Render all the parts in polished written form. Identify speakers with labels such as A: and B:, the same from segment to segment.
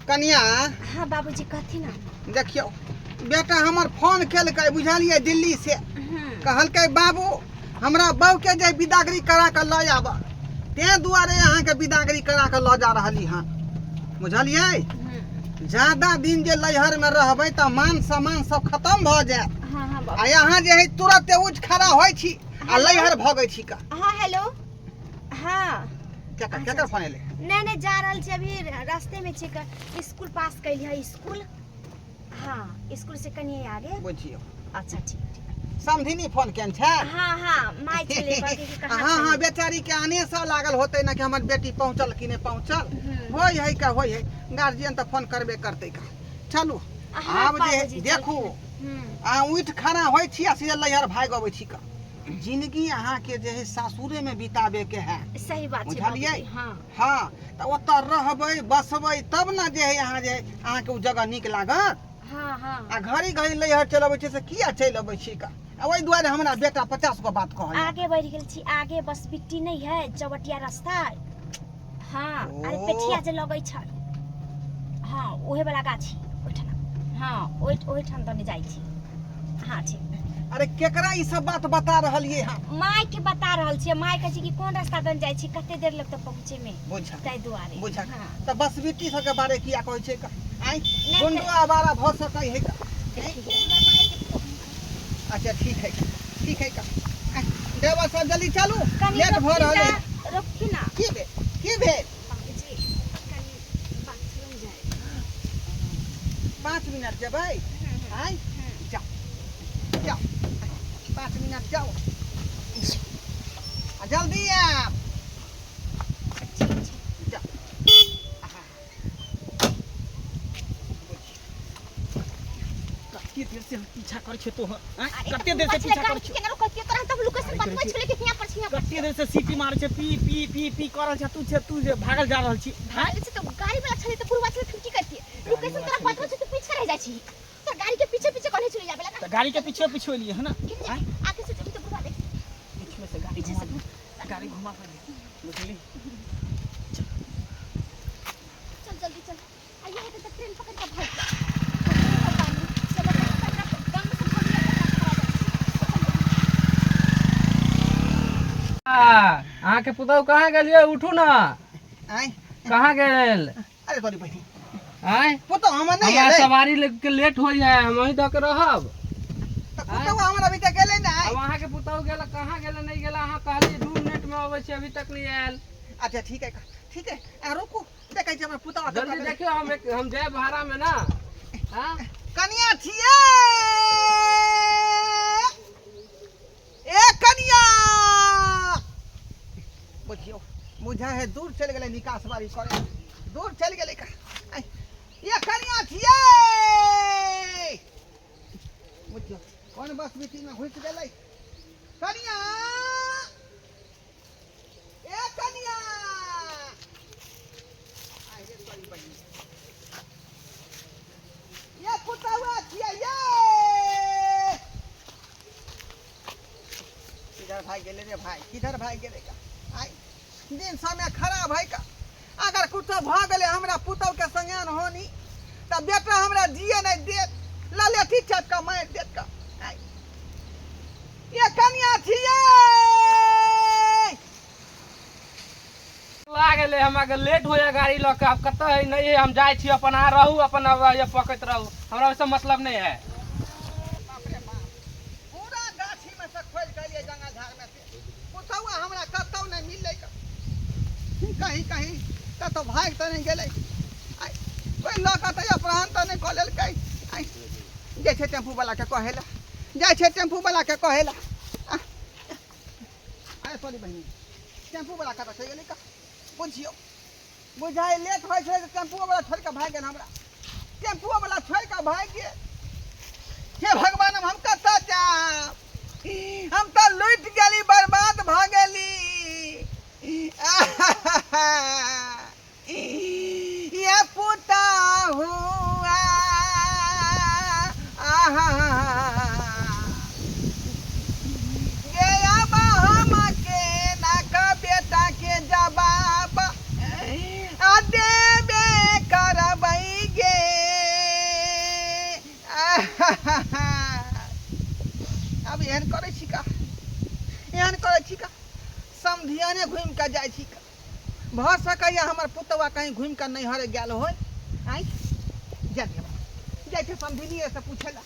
A: कनिया।
B: हाँ बाबूजी, कहथिन ना।
A: देखियौ, बेटा हमर फोन केलकै, बुझलियै, दिल्ली से। कहलकै, बाबू, हमरा बहू के जे बिदागरी करा कऽ लऽ आबऽ। ताहि दुआरे अहाँके बिदागरी करा कऽ लऽ जा रहली हन, बुझलियै? ज्यादा दिन जे लैहरमे रहबै तऽ मान सम्मान सब खतम भऽ जायत।
B: हाँ हाँ
A: आ यहाँ जे है, तुरंते उठि खड़ा होइ छी आ लैहर भगै छी का।
B: हाँ, हेलो, हाँ।
A: केकर केकर फोन एलै?
B: नहीं नहीं, जा रहल छी, अभी रास्ते में छी। स्कूल पास कैली है स्कूल। हाँ, स्कूल से कनिए आगे।
A: बुझियौ।
B: अच्छा, ठीक ठीक।
A: समधिनी फोन केने छै?
B: हाँ हाँ, माय छलै, कहलकै कि कहाँ
A: हाँ। बेचारी के आने से लागल होतै ना कि हमर बेटी पहुँचल कि नहि पहुँचल। होय है का, होय है, गार्जियन तऽ फोन करबे करतै का। चलू।
B: हाँ,
A: आब जे
B: बाबूजी,
A: देखू,
B: चलखिन।
A: अहाँ उठि खड़ा होइ छी आ सीधे लैहर भागि अबै छी का। जिंदगी अहाँके जे है सासुरे में बिताबे के है।
B: सही बात छै।
A: बुझलियै?
B: बाबूजी, हाँ।
A: हाँ, तऽ ओतऽ रहबै बसबै तब ने जे है अहाँ जे है अहाँके ओ जगह नीक लागत।
B: हाँ हाँ
A: आ घड़ी घड़ी लैहर चलि अबै छै से किया चलि अबै छी का? आ ओहि दुआरे हमरा बेटा 50 गो बात कहैया।
B: आगे बढ़ गेल छी, आगे बस बिट्टी नहीं है, चौबटिया रास्ता। हाँ, अरे।
A: ओ।
B: पेठिया जे लगै छै, हाँ, ओहे वाला गाछी ओहिठाम। हाँ, ओहि ओहिठाम तने जाइ छी। हाँ, ठीक।
A: अरे, केकरा ई सब बात बता रहलियै हँ?
B: माय के बता रहल छियै। माय कहै छै कि कोन रास्ता दन जाइ छी, कते देर लगतै पहुँचे में।
A: बुझा।
B: ताहि दुआरे।
A: बुझा।
B: हाँ।
A: तऽ बस बिट्टी सबके बारे किया कहै छै का? आँय?
B: नहि।
A: गुंडो आवारा भऽ सकै है का? आँय? अच्छा, ठीक है, ठीक है का। आँय, ड्राइवर साहब, जल्दी चलू।
B: कनी
A: लेट भऽ रहल है।
B: रोकथिन ना।
A: की भेल, की भेल?
B: बाबूजी, कनी बाथरूम जाय।
A: 5 मिनट जेबै? आँय, जाओ जाओ, 5 मिनट जाओ आ जल्दी आयब।
B: ठीक छै।
A: जाओ। आहा।
C: कते देर से हम पीछा करै छियै तोहर, आँय?
B: अरे,
C: कते देर से पीछा करै छियै?
B: केना रोकतियै तोरा? तब लोकेशन बतबै छलै कि हियां पर छी, हियां पर।
C: कते देर से सीटी मारै छै, पी पी पी पी कर रहल छै। तू छै, तू जे भागल जा रहल छी, आँय?
B: भागल छै तऽ गाड़ी वाला छलै तऽ बुढ़वा छलै, फिर की करतियै? लोकेशन तोरा बतबै छै, तू पीछे रह जाइ छी। तोरा गाड़ी के पीछे पीछे कने चले जाबे लगा।
C: तऽ गाड़ी के पीछे पीछे एलियै है ना?
B: केने
C: आँय?
B: आगे से जेबी तऽ बुढ़वा देख।
C: पीछे से गाड़ी
B: पीछे
C: घुमा
B: से।
C: दे, गाड़ी घुमा पहिले, बुझली?
B: चल, जल्दी चल। आ ये है तऽ ट्रेन पकड़ के भाग जा। चलो, गांव से भाग जा, पकड़ा जा।
D: अहाँके पुतहु कहाँ गेलियै? उठू ने।
A: आँय?
D: कहाँ गेल?
A: अरे तोरी बहिनी।
D: आँय?
A: पुतहु हमर नहि
D: हमरा
A: एलै।
D: सवारी के लेट हो जाए, हम वहीं दऽ के रहब।
A: तऽ पुतहु हमर अभी तक गेलै नहि।
D: अब अहाँके पुतहु गेल, कहाँ गेल, नहि गेल? अहाँ कहलियै 2 मिनट में अबै छी, अभी तक नहीं आयल।
A: अच्छा, ठीक है, ठीक है, आ रुकू, देखै छी हमर पुतहु।
D: जल्दी देखियौ, हम जायब भाड़ा में ना। हाँ।
A: कनिया छियै, ए कनिया। बुझियौ, बुझा है दूर चलि गेलै, निकास बारी करे दूर चलि गेलै का। आइ, ये कनिया छियै। बुझियौ, कोन बस बीटी में घुसि गेलै। कनिया, ए कनिया। आइ रे तोरी बहिन। ये पुतहुआ छियै ये। किधर भाग गेलै रे भाई, किधर भाग गेलै का? आइ दिन समय खराब है का। अगर कुछो भऽ गेलै हमरा पुतहु के संगे होनी तऽ बेटा हमरा जिए नहि देत, ललेठी चाटि कऽ मारि देत का। आइ ये कनिया छियै।
D: ला गेलै, हमरा के लेट हो जाए गाड़ी लऽ के। आब कतऽ है, नहीं है, हम जाइ छी अपन। अहाँ रहू अपन, अब ये पकैत रहू, हमरा ओहिसँ मतलब नहीं है।
A: बाप रे बाप, पूरा गाछी में से खोजि के एलियै, जंगल झाड़ में से पुतहुआ हमरा कतौ नहि मिललै। कहीं कहीं कतौ भागि तऽ नहि गेलै? आइ, कोइ लऽ कऽ तऽ अपहरण तऽ नहि कऽ लेलकै? आइ, जाइ छै टेम्पू वाला के कहै लए, जाइ छै टेम्पू वाला के कहै लए। आइ सॉरी बहिनी, टेम्पू वाला कतऽ चलि गेलै का? बुझियौ, बुझाइ लेट होइ छै तऽ टेम्पू वाला छोड़ि कऽ भागि गेल हमरा। टेम्पू वाला छोड़ि कऽ भागि गेल। हे भगवान, हम कतऽ जायब? हम तऽ लुटि गेली, बर्बाद भऽ गेली। ये पुतहु आहा गे, अब हम के ना बेटा के जवाब आ देबे करबै। भऽ सकैए हमर पुतौआ कहीं घुमि कऽ नैहर गेल होय। आँय जा दियौ, जाइ छै समधिनिएसँ पूछै लए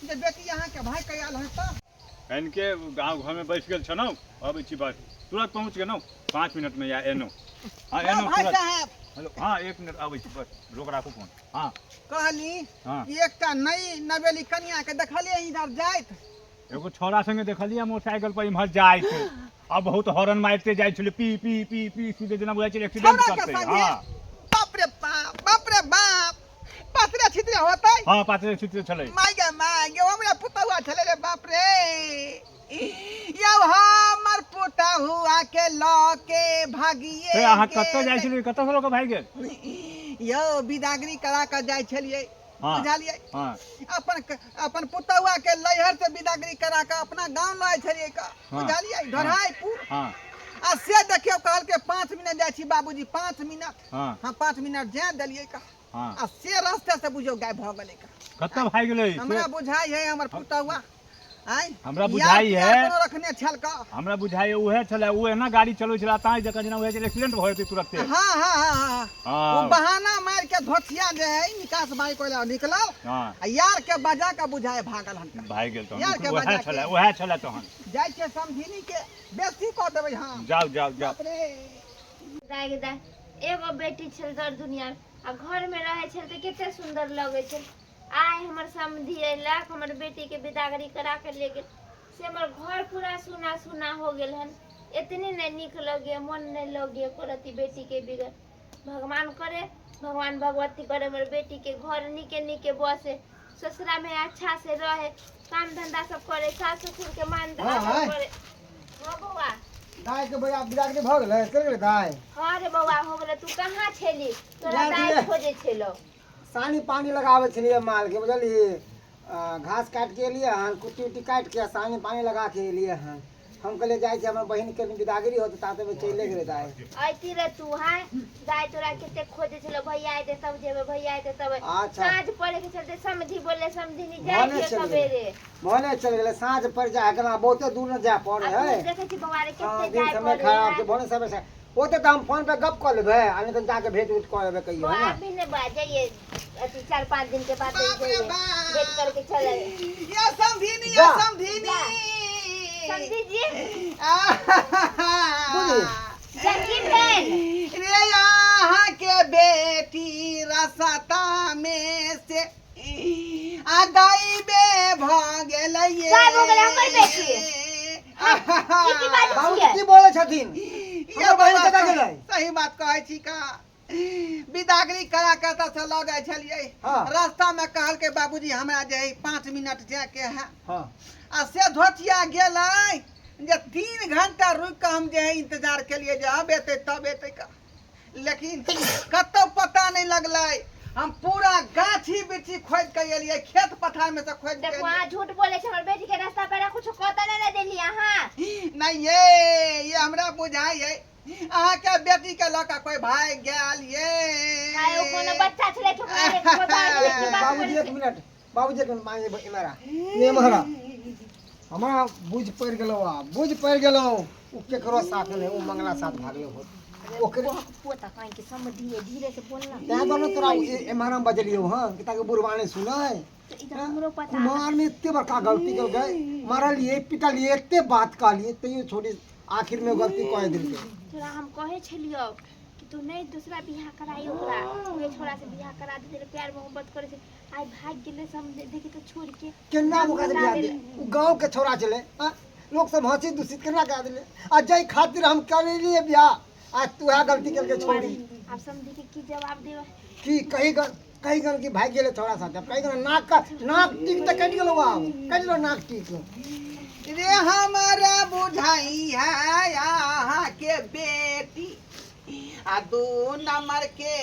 A: जे बेटी अहाँके भाय के आयल हँ तऽ।
E: कनिके गाँव घरमे बैस गेल छलहुँ, अबै छी बस तुरंत पहुँच गेलहुँ, 5 मिनटमे या एलहुँ। हँ एलहुँ
A: भाय
E: तुरंत।
A: साहेब।
E: हेलो, हँ 1 मिनट अबै छी, बस रोक राखू फोन। हँ
A: कहली
E: हँ
A: कि एकटा नई नवेली कनिया के देखलियै इधर जाइत।
E: एगो छौड़ा संगे देखलियै मोटरसाइकिल पर इम्हर जाइत, आ बहुत हॉर्न मारिते जाइ छलै, पी पी पी पी, सीधे जेना बुझाइ छलै एक्सीडेंट
A: छौड़ा के
E: करतै।
A: संगे?
E: हँ।
A: बाप रे बाप, बाप रे बाप, पातरे छितरे होतै।
E: हँ पातरे छितरे छलै।
A: माय गे माय गे, हमरा पुतहुआ छलै रे, बाप रे। यौ हमर पुतहुआ के लऽ के भागिए
E: से अहाँ कतऽ जाइ छलियै, कतऽ से लऽ कऽ भागि गेल?
A: यौ बिदागरी करा कऽ जाइ छलियै।
E: हँ।
A: बुझलियै?
E: हँ।
A: अपन अपन पुतहुआ के लैहर से बिदागरी करा कऽ अपना गाँव लऽ छलियै कऽ।
E: हँ।
A: बुझलियै? ढोढ़ाईपुर।
E: हँ।
A: आ से देखियौ कहलकै 5 मिनट जाइ छी बाबूजी, 5 मिनट।
E: हँ।
A: हम 5 मिनट जाय देलियै का।
E: हँ।
A: आ से रास्ते से बुझियौ गायब भऽ गेलै का।
E: कतऽ भागि गेलै?
A: हमरा बुझाइ है हमर पुतहुआ आँय
E: हमरा
A: यार
E: बुझाइ
A: पियार
E: है।
A: कोनो रखने छल का।
E: हमरा बुझाइ है उहे छलै, ओ एना गाड़ी चलबै छलै ताहि जकाँ जेना उहे छलै एक्सीडेंट भऽ जेतै तुरन्ते।
A: हाँ हाँ हाँ हाँ।
E: हाँ।
A: ओ बहाना मार के धोथिया जे है निकास बाई कोइला निकलल।
E: हाँ।
A: आ यार के बजा के बुझाए भागल हन।
E: भागि गेल तहन।
A: यार के
E: उहे
A: बजा के।
E: छलै, उहे छलै तहन।
A: जाइ छै समधिनी के बेसी कऽ देबै। हाँ
E: जाउ जाउ जाउ।
A: बाप रे।
B: दाय गे दाय, एगो बेटी छल दर दुनिया आ घर में रहे छल तऽ कते सुंदर लगे छल। आइ हमर समधि अयलक, हमर बेटी के बिदागरी करा के ले गेल, से हमर घर पूरा सुना सुना हो गेल हन। एतनी नहीं नीक लगे, मन नहीं लगे एको रत्ती बेटी के बिगर। भगवान करे, भगवान भगवती करे हमर बेटी के घर नीके नीके बसे, ससुरा में अच्छा से रहे, काम धंधा सब करे, सास ससुर के मान
F: हाँ,
B: आदर
F: हाँ।
B: करे। हाँ बौआ।
F: दाय के बड़ा बिदागरी भऽ गेलै, चलि गेलै दाय।
B: हाँ रे बौआ हो गेलै। तू कहाँ छेली? तोरा
F: जा
B: दाय
F: दियै।
B: खोजे छेलो।
F: सानी पानी लगाबै छलियै माल के, बुझलियै? घास काटि के एलियै हन, कुट्टी उट्टी काटि के सानी पानी लगा के एलियै हन। हम कहलियै जाइ छी हमर बहिन के बिदागरी होतै, ता तक चलि गेलै दाय।
B: अयती रे तू? हाँ दाय तोरा कते खोजे छलो, भैया अयते तब जेबै, भैया अयते तब।
F: अच्छा।
B: साँझ पड़े के चलते समधी बोले समधिनी जाइ
F: भने
B: छियै
F: चलि गेलै।
B: सबेरे।
F: भने चलि गेलै, साँझ पड़ि जाइ है, केना बहुते दूर न जाय पड़ै
B: आ
F: है।
B: तू देखै छी बौआ रे
F: हाँ,
B: कते
F: दिन
B: जाय
F: समय
B: पड़े
F: खराब
B: है।
F: छै, भने समय से ओते तऽ हम फोन पे गप कऽ लेबै, आ नहि तऽ जाके भेंट उट कऽ लेबै कहियो,
B: बौआ
F: है ना?
B: अभी नहि बा जाइए, अथी 4-5 दिन के बाद
A: बाप रे
B: जाइए,
A: बाप।
B: भेंट करके चल आइए।
A: या समधिनी, या
F: जा।
A: समधिनी।
B: समधी जी।
F: बुझली?
B: जकी भेल
A: रे यहाँ के बेटी रसता में से आ गायबे भऽ गेलै।
B: गायब हो गेलै हमर बेटी? की की बाजै
F: बाबूजी
B: छियै?
F: की बोलै छथिन?
A: ये
F: हमर बहिन
A: बौआ
F: कतऽ गेलै?
A: सही बात कहै छी का। बिदागरी करा के एतऽ से लऽ जाइ छलियै।
F: हाँ।
A: रास्ता में कहलकै बाबूजी हमरा जे है 5 मिनट जायके है।
F: हाँ।
A: आ से धोतिया गेलै जे 3 घंटा रुकि कऽ हम जे है इंतजार केलियै जे अब एतै तब एतै का, लेकिन कतौ पता नहि लगलै। हम पूरा गाछी बिरछी खोजि कऽ एलियै, खेत पथार में से खोजि कऽ
B: देखो अहाँ झूठ बोले छै, हमर बेटी के रास्ता पर कुछो कहता नहि ने देली अहाँ।
A: एलियै। नहि ये हमरा बुझाइ है अहाँके बेटी के लऽ कऽ कोइ भागि गेल ये।
B: आइ ओ कोनो बच्चा छलै कि ओकरा रे कोइ भागि गेलै, की बात
F: बाबूजी
B: करै
F: 1 मिनट, बाबूजी 1 मिनट, मांगे इमरा ने इमहरा। हमरा बुझ पड़ि गेलौ, आ बुझ पड़ि गेलौ ओ केकरो साथ नहि, ओ मंगला साथ भागलो होत ओकरे
B: पोता कान के समधिए धीरे से बोलना।
F: तैं दुआरे तोरा एम्हर हम बजलियौ हँ कि ताकि बुढ़वा नहि सुनै।
B: तो इधर हमरो पता
F: कुमार में एते बड़का गलती केलकै, मारलियै पिटलियै, एते बात कहलियै तैयो छोड़ी आखिर में गलती कह देलकै।
B: तोरा हम कहै छलियौ कि तू नहीं दूसरा बियाह कराई ओकरा, उहे छोड़ा से बियाह करा दे, तेरे प्यार मोहब्बत करे से आइ भाग गेलै समझे, देखी तो छोड़ के
F: केना ओकरा से बियाह दे? ओ गाँव के छोड़ा छलै, हाँ? लोक सब हंसी दूषित केना करा देलै? आ जाहि खातिर हम करेलियै बियाह, आ तू वएह गलती केलकै छोड़ी।
B: आब समझी के की जवाब देबै?
F: की कही गल, कही गल कि भागि गेलै छोड़ा साथे। कही गल नाक का नाक टीक तऽ कटि गेलौ, आब कटि गेलौ नाक टीक।
A: रे हमारा बुझाई है अहाँ के बेटी आ 2 नंबर के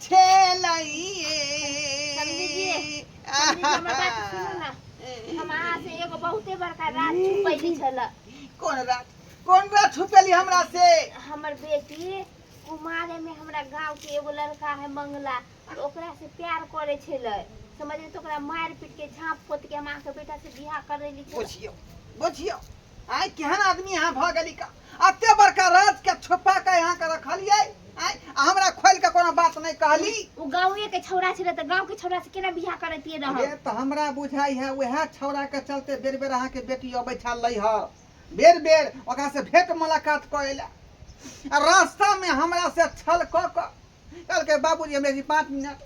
A: छेलैये।
B: समझी जी, समझी जी, हमर बात सुनू ना। हम अहाँ से एगो बहुते बड़का राज छुपैली छल।
A: कोन राज? कोन राज छुपेली हमरा से?
B: हमर बेटी कुमारे में हमरा गांव के एगो लड़का है मंगला, ओकरा से प्यार करे छलै, समझली? तो ओकरा मारि पीट के झाँप पोत के हम अहाँके बेटा से बियाह करेली छल।
A: बुझियौ बुझियौ आइ केहन आदमी अहाँ भऽ गेली का एते बड़का राज के छुपा के अहाँ के रखलियै आइ आ हमरा खोलि के कोनो बात नहि कहली।
B: ओ गाँवे के छौड़ा छलै तऽ गाँव के छौड़ा से केना बियाह करैतियै रहब?
A: रे तऽ हमरा बुझाइ है उएह छौड़ा के चलते बेर बेर अहाँके बेटी अबै छल लैहर, बेर बेर ओकरा से भेंट मुलाकात कऽ अयला आ रास्ता में हमरा से छल कऽ कऽ कहलकै बाबूजी हमरा जी 5 मिनट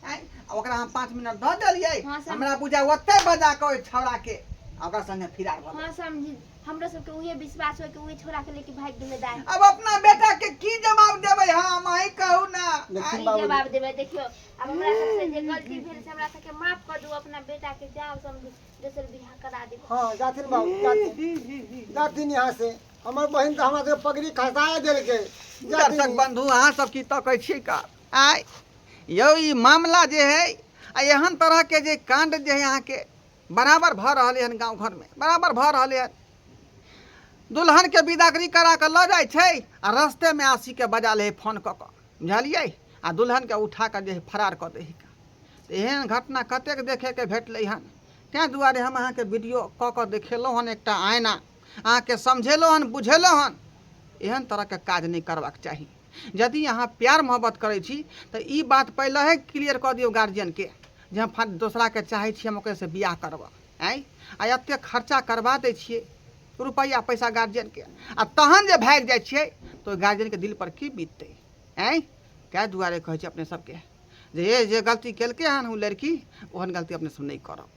A: आँय, आ ओकरा हम 5 मिनट दऽ देलियै।
B: हाँ, सर।
A: हमरा बुझाइ ओतै बजा कऽ ओहि छौड़ा के आ ओकरा संगे फिरार भऽ गेल।
B: हाँ समझी, हमरो सबके उहे विश्वास होय कि उहे छोड़ा के लेके भागि गेलै दाइ।
A: अब अपना बेटा के की जवाब देबै हम, अहीं कहू ना।
F: देखथिन
B: की
F: बाबूजी।
B: जवाब देबै? देखियौ आब हमरा सबसे जे गलती भेल से हमरा सबके माफ कर दू, अपना बेटा के जाओ समझी दोसर बियाह करा देब।
F: हाँ जाथिन बाबू, जाथिन, जाथिन यहाँ से। हमर बहिन तऽ हमरा सबके पगड़ी खसाए देलकै।
A: दर्शक
F: जाथिन।
A: बंधु अहाँ सब की तकै छी का आइ यौ ई मामला जे है आ एहन तरह के जे कांड जे है अहाँके बराबर भऽ रहलै हन, गाँव घरमे बराबर भऽ रहलै हन। दुल्हन के विदागरी करा कऽ लऽ जाइ छै आ रस्तेमे आशीके बजा लै है फोन कऽ कऽ, बुझलियै, आ दुल्हन के उठा कऽ जे है फरार कऽ दै है। तऽ एहन घटना कतेक देखैके भेटलै हन। ताहि दुआरे हम अहाँके वीडियो कऽ कऽ देखेलहुँ हन, एकटा आयना अहाँके समझेलहुँ हन, बुझेलहुँ हन। एहन तरहके काज नहि करबाक चाही। यदि अहाँ प्यार मोहब्बत करै छी तऽ ई बात पहिले क्लियर कऽ दियौ गार्जियनके जे हम दोसराके चाहै छी, हम ओकरेसँ बियाह करब। आँय, आ एतेक खर्चा करबा दै छियै रुपैआ पैसा गार्जियनके आ तहन जे भागि जाइ छियै तऽ ओहि गार्जियनके दिलपर की बीततै? आँय, ताहि दुआरे कहै छी अपने सबके जे जे गलती केलकै हन ओ लड़की, ओहन गलती अपने सब नहि करब।